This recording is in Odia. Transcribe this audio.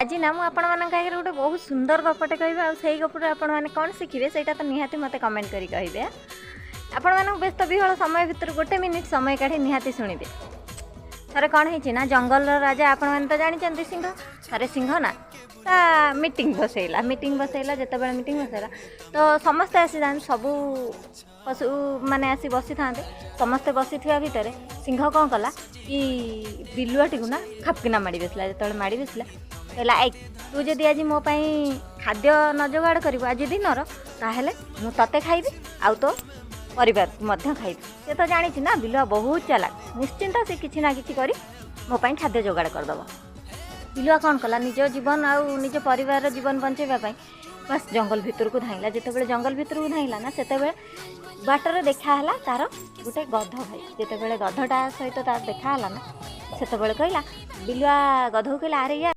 ଆଜି ନା ମୁଁ ଆପଣମାନଙ୍କ ଆଗରେ ଗୋଟେ ବହୁତ ସୁନ୍ଦର ଗପଟେ କହିବି, ଆଉ ସେଇ ଗପରୁ ଆପଣମାନେ କ'ଣ ଶିଖିବେ ସେଇଟା ତ ନିହାତି ମୋତେ କମେଣ୍ଟ କରି କହିବେ। ଆପଣମାନଙ୍କୁ ବ୍ୟସ୍ତ ବିହଳ ସମୟ ଭିତରୁ ଗୋଟେ ମିନିଟ୍ ସମୟ କାଢ଼ି ନିହାତି ଶୁଣିବେ। ଥରେ କ'ଣ ହେଇଛି ନା, ଜଙ୍ଗଲର ରାଜା ଆପଣମାନେ ତ ଜାଣିଛନ୍ତି ସିଂହ। ଥରେ ସିଂହ ନା ତା ମିଟିଂ ବସେଇଲା। ମିଟିଂ ବସେଇଲା, ଯେତେବେଳେ ମିଟିଂ ବସେଇଲା ତ ସମସ୍ତେ ଆସିଥାନ୍ତି, ସବୁ ପଶୁ ମାନେ ଆସି ବସିଥାନ୍ତେ। ସମସ୍ତେ ବସିଥିବା ଭିତରେ ସିଂହ କ'ଣ କଲା କି ବିଲୁଆଟିକୁ ନା ଖାପକିନା ମାଡ଼ି ବସିଲା। ଯେତେବେଳେ ମାଡ଼ି ବସିଲା କହିଲା, ଏଇ ତୁ ଯଦି ଆଜି ମୋ ପାଇଁ ଖାଦ୍ୟ ନ ଯୋଗାଡ଼ କରିବୁ ଆଜି ଦିନର, ତାହେଲେ ମୁଁ ତତେ ଖାଇବି ଆଉ ତୋ ପରିବାରକୁ ମଧ୍ୟ ଖାଇବି। ସେ ତ ଜାଣିଛି ନା ବିଲୁଆ ବହୁତ ଚାଲାକ, ନିଶ୍ଚିନ୍ତ ସେ କିଛି ନା କିଛି କରି ମୋ ପାଇଁ ଖାଦ୍ୟ ଯୋଗାଡ଼ କରିଦେବ। ବିଲୁଆ କ'ଣ କଲା, ନିଜ ଜୀବନ ଆଉ ନିଜ ପରିବାରର ଜୀବନ ବଞ୍ଚେଇବା ପାଇଁ ବାସ୍ ଜଙ୍ଗଲ ଭିତରକୁ ଧାଇଁଲା। ଯେତେବେଳେ ଜଙ୍ଗଲ ଭିତରକୁ ଧାଇଁଲା ନା, ସେତେବେଳେ ବାଟରେ ଦେଖା ହେଲା ତାର ଗୋଟେ ଗଧ ଭାଇ। ଯେତେବେଳେ ଗଧଟା ସହିତ ତାର ଦେଖା ହେଲା ନା, ସେତେବେଳେ କହିଲା ବିଲୁଆ ଗଧକୁ କହିଲା, ଆରେ ୟା